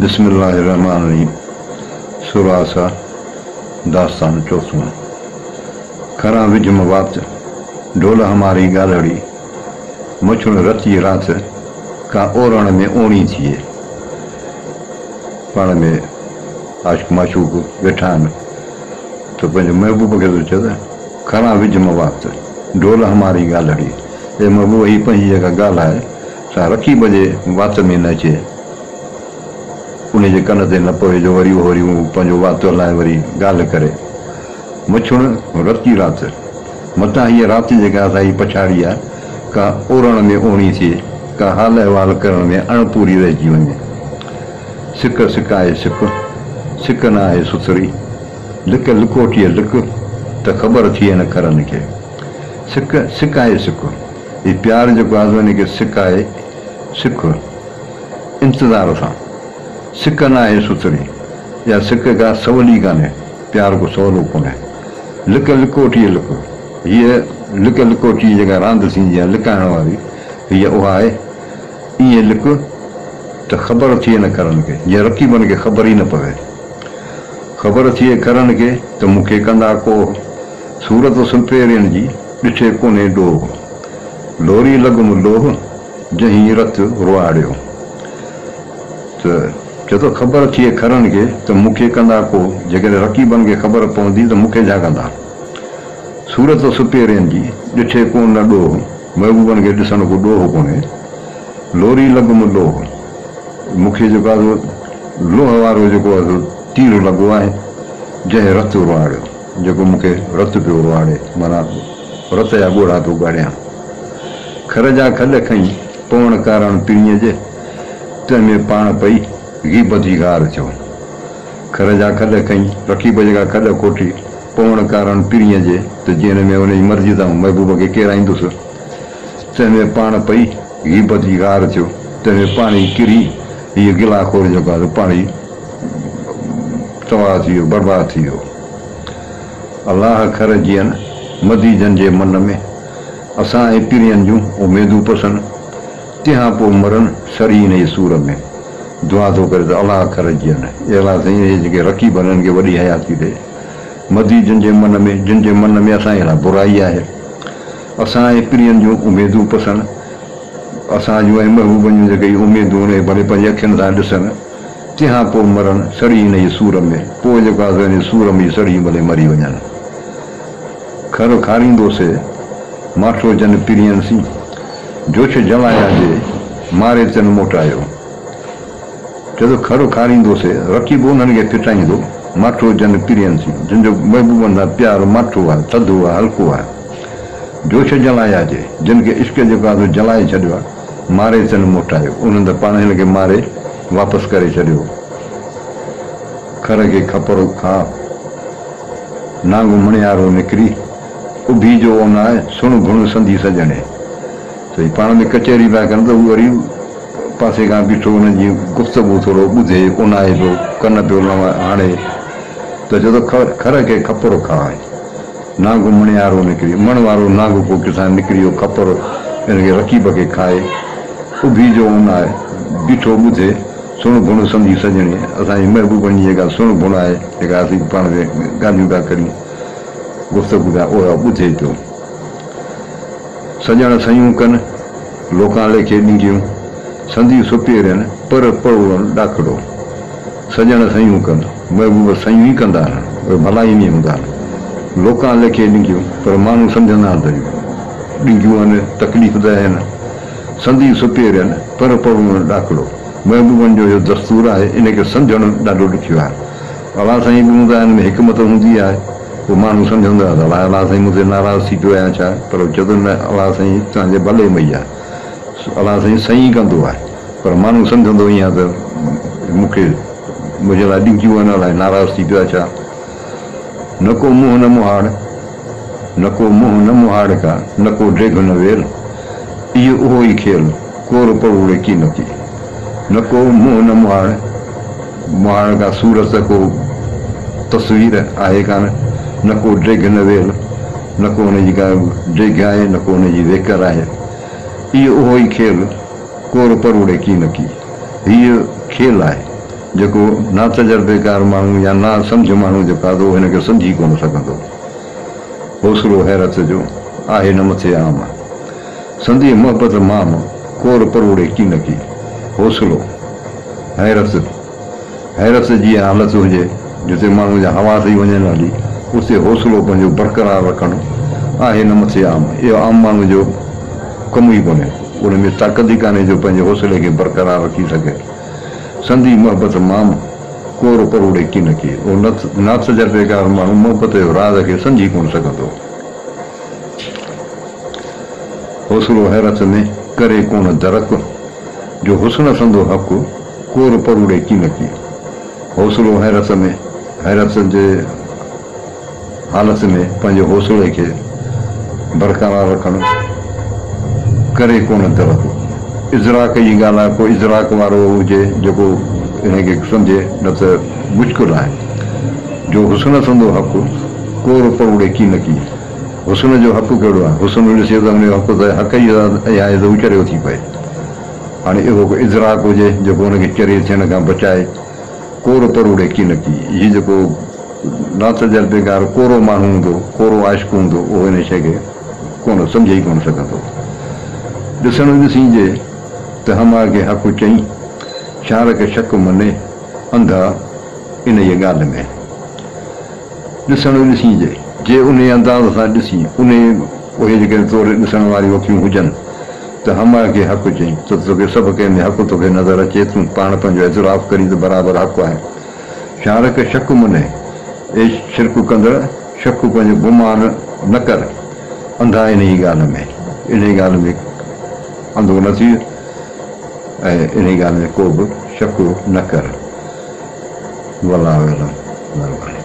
بسم الله الرحمٰن الرحيم سورة عس داستان چوٿون کران وجهه م وات ڍول هماري ڳالهڙي مڇڻ رتي رات ڪا اورڻ ۾ اوڻي ٿئي. پاڻ ۾ عاشق معشوق ويٺا آهن ته پنهنجي محبوب کي ٿو چئي ته کران وجهه م وات ڍول هماري ڳالهڙي اي محبوب هي پنهنجي جيڪا ڳالهه آهي سا رقيب جي وات ۾ نه اچي، انهي جي ڪن تي نه پوي جو وري اهو وري پنهنجو وات هلائي وري ڳالهه ڪري. مڇڻ رتي رات، متان هيء رات جيڪا اسان جي پڇاڙي آهي، ڪا اورڻ ۾ اوڻي ٿئي، ڪا حال احوال ڪرڻ ۾ اڻپوري رهجي وڃي. سڪ سڪ آهي سڪ، سڪ نه آهي سٿري، لڪ لڪوٽيء لڪ، ته خبر ٿئي نه کرن کي. سڪ سڪ آهي سڪ. هي پيار جيڪو آهي سو ان کي سڪ آهي سک. انتظار سان. سڪ نه آهي سٿري. اها سڪ ڪا سولي ڪانهي. پيار ڪو سولو ڪونهي. لڪ لڪوٽيء لڪ. هيء لڪ لڪوٽيء جيڪا راند ٿيندي آهي لڪائڻ واري، هيء اها آهي. ائين لڪ ته خبر ٿئي نه کرن کي. جيئن رقيبن کي خبر ئي نه پوي. خبر ٿئي کرن کي ته مون کي ڪندا ڪوهه. صورت سپيرين جي، ڏٺي ڪونهي ڏوهه. لوري لڳم لوهه، جنهين رت روئاڙيو. ته چئي ٿو خبر ٿئي کرن کي ته مون کي ڪندا ڪوهه، جيڪڏهن رقيبن کي خبر پوندي ته مون کي ڇا ڪندا؟ صورت سپيرين جي، ڏٺي ڪو نه ڏوهه، محبوبن کي ڏسڻ ڪو ڏوهه ڪونهي. لوري لڳم لوهه، مون کي جيڪو آهي سو لوهه وارو جيڪو آهي سو تير لڳو آهي، جنهن رت روئاڙيو. جيڪو مون کي رت پيو روئاڙي، معنيٰ رت جا ڳوڙها پيو ڳاڙيان. کر جا کڏ کنئي، پوڻ ڪارڻ پرينء جي، تنهن ۾ پاڻ پئي، غيبت جي غار ٿيو. کر جا کڏ کنئي، رقيب جيڪا کڏ کوٽي، پوڻ ڪارڻ پرينء جي، ته جيئن ان ۾ ان جي مرضيء تان محبوب کي ڪيرائيندس، تنهن ۾ پاڻ پئي، غيبت جي غار ٿيو. تنهن ۾ پاڻ ئي ڪري، هيء گلا خور جيڪو آهي سو پاڻ ئي تباهه ٿي ويو، برباد ٿي ويو. الله کر جيئن مديجن جي من ۾، اسان ۽ پرين جون اميدون پسن، تنهان پوء مرن سڙي انهيء سور ۾. دعا ٿو ڪري ته الله کر جيئن، اي الله سائين اهي جيڪي رقيب آهن انهن کي وڏي حياتي ڏي. مديجن جي من ۾، جن جي من ۾ اسان جي لاء برائي آهي. اسان ۽ پرين جون اميدون پسن، اسان جون ۽ محبوبن جون جيڪي اميدون آهن اهي ڀلي پنهنجي اکين سان ڏسن. تنهان پوء مرن، سڙي انهيء سور ۾، پوء جيڪو آهي سو انهيء سور ۾ ئي سڙي ڀلي مري وڃن. کر کاريندو سي، ماٺو جن پرين سين، جوش جلايا جي، ماري تن موٽايو. چئي ٿو کر کاريندو سي، رقيب انهن کي ڦٽائيندو، ماٺو جن پرين سين، جن جو محبوبن سان پيار ماٺو آهي، ٿڌو آهي، هلڪو آهي. جوش جلايا جي، جن کي عشق جيڪو آهي سو جلائي ڇڏيو آهي. ماري تن موٽايو. انهن ته پاڻ هن کي ماري واپس ڪري ڇڏيو. کر کي کپر کاء، نانگ مڻيارو نڪري، اڀي جو اوناء، سڻ گهڻ سندي سڄڻي. ته هي پاڻ ۾ ڪچهري پيا ڪن ته هو وري پاسي کان بيٺو انهن جي گفتگو ٿورو ٻڌي، اونائي پيو، ڪن پيو هڻي ته چئي ٿو کر کي کپر کاء. نانگ مڻيارو نڪري، مڻ وارو نانگ ڪو ڪٿان نڪري اهو کپر ان کي رقيب کي کائي، اڀي جو ان آهي، بيٺو ٻڌي، سڻ ڀڻ سندي سڄڻي، اسان جي محبوبن جي جيڪا سڻ ڀڻ آهي، جيڪا اسين پاڻ ۾ ڳالهيون پيا ڪريون، گفتگو پيا، اها ٻڌي پيو. سڄڻ سيون ڪن، لوڪان ليکي ڏنگيون، سندي سپيرين، پر پڙوڙن ڏاکڙو. سڄڻ سيون ڪن، محبوب سيون ئي ڪندا آهن، اهي ڀلائي ۾ هوندا آهن. لوڪان ليکي ڏنگيون، پر ماڻهو سمجهندا آهن ته ڏنگيون آهن، تڪليف ده آهن. سندي سپيرين، پر پڙوڙن ڏاکڙو. محبوبن جو اهو دستور آهي، ان کي سمجهڻ ڏاڍو ڏکيو آهي. الله سائين به هوندا آهن ۾ حڪمت هوندي آهي، پوء ماڻهو سمجهندو آهي ته الائي الله سائين مون تي ناراض ٿي پيو آهي يا ڇا، پر هو چوندو نه الله سائين توهان جي ڀلي ۾ ئي آهي. الله سائين صحيح ڪندو آهي پر ماڻهو سمجهندو ائين آهي ته مون کي منهنجي لاء ڏنگيون آهن الائي ناراض ٿي پيو آهي ڇا. نه ڪو منهن نه مهاڙ، نه ڪو منهن نه مهاڙ ڪا، نه ڪو ڊيگهه نه ويل، اهو اهو ئي کيل، ڪور پڙوڙي ڪي نه ڪي. نه ڪو منهن نه مهاڙ، مهاڙ ڪا صورت ڪو تصوير آهي ڪانه، نه ڪو ڊيگهه نه ويل، نه ڪو ان جي ڪا ڊيگهه آهي نه ڪو ان جي ويڪر آهي. اهو اهو ئي کيل، ڪور پروڙي ڪي نه ڪي. هيء کيل آهي، جيڪو ناتجربيڪار ماڻهو يا نا سمجهه ماڻهو جيڪو آهي اهو هن کي سمجهي ڪونه سگهندو. حوصلو حيرت جو، آهي نه مٿي عام. سندي محبت مام، ڪور پروڙي ڪينڪي. حوصلو، حيرت، حيرت جي اها حالت هجي، جتي ماڻهوء جا حواس ئي وڃن هلي، اتي حوصلو پنهنجو برقرار رکڻ، آهي نه مٿي عام. اهو عام ماڻهوء جو ڪم ئي ڪونهي. ان ۾ طاقت ئي ڪانهي جو پنهنجي حوصلي کي برقرار رکي سگهي. سندي محبت مام، ڪور پروڙي ڪينڪي. اهو ناتجربيڪار ماڻهو محبت جو راز کي سمجهي ڪونه سگهندو. حوصلو حيرت ۾، ڪري ڪونه درڪ، جو حسن سندو حق، ڪور پروڙي ڪينڪي. حوصلو حيرت ۾، حيرت جي حالت ۾ پنهنجي حوصلي کي برقرار رکڻ، ڪري ڪونه درڪ. ادراڪ جي ڳالهه آهي، ڪو ادراڪ وارو هجي جيڪو انهي کي سمجهي، نه ته مشڪل آهي. جو حسن سندو حق، ڪور پروڙي ڪينڪي. حسن جو حق ڪهڙو آهي؟ حسن ڏسي ته ان جو حق ته حق ئي اها آهي ته هو چريو ٿي پئي. هاڻي اهو ڪو ادراڪ هجي جيڪو ان کي چريي ٿيڻ کان بچائي. ڪور پروڙي ڪينڪي. هي جيڪو ناتجربيڪار ڪورو ماڻهو هوندو، ڪورو عاشق هوندو، اهو ان شيء کي ڪونه سمجهي ئي ڪونه سگهندو. ڏسڻ ڏسين جي ته هماء کي حق چئين، شارڪ شڪ مني، انڌا انهيء ڳالهه ۾. ڏسڻ ڏسين جي، جي انهيء انداز سان ڏسين، انهيء اهي جيڪڏهن توري ڏسڻ واريون اکيون هجن ته هماء کي حق چئين ته توکي سڀ ڪنهن ۾ حق توکي نظر اچي، تون پاڻ پنهنجو اعتراف ڪرين ته برابر حق آهي. شارڪ شڪ منهي، اي شرڪ ڪندڙ، شڪ پنهنجو گمان نه ڪر، انڌا انهيء ڳالهه ۾، انهيء ڳالهه ۾ انڌو نه ٿيء ۽ انهيء ڳالهه ۾ ڪو به شڪ نه ڪر. والله اعلم. مهرباني.